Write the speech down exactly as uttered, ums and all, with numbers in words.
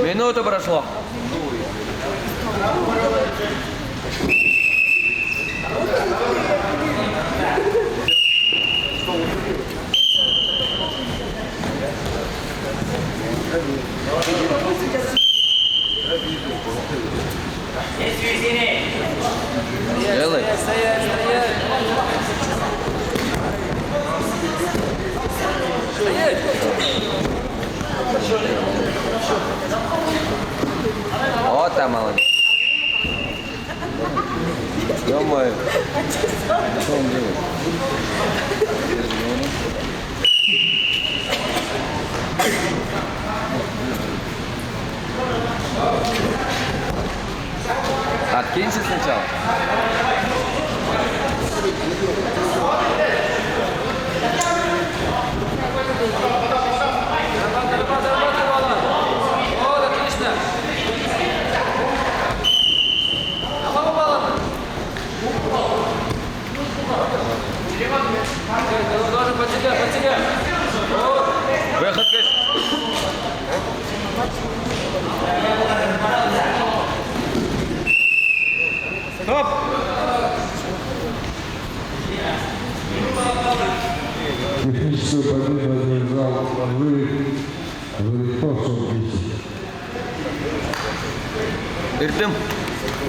Минута прошла. Делай. Вот там, молодец. Ё-моё. Что он делает? Откинься сначала. Вот, отлично. Выход есть. Стоп! Техническую победу одержал Лавры Лавриков, сорок десять. Эрдэм.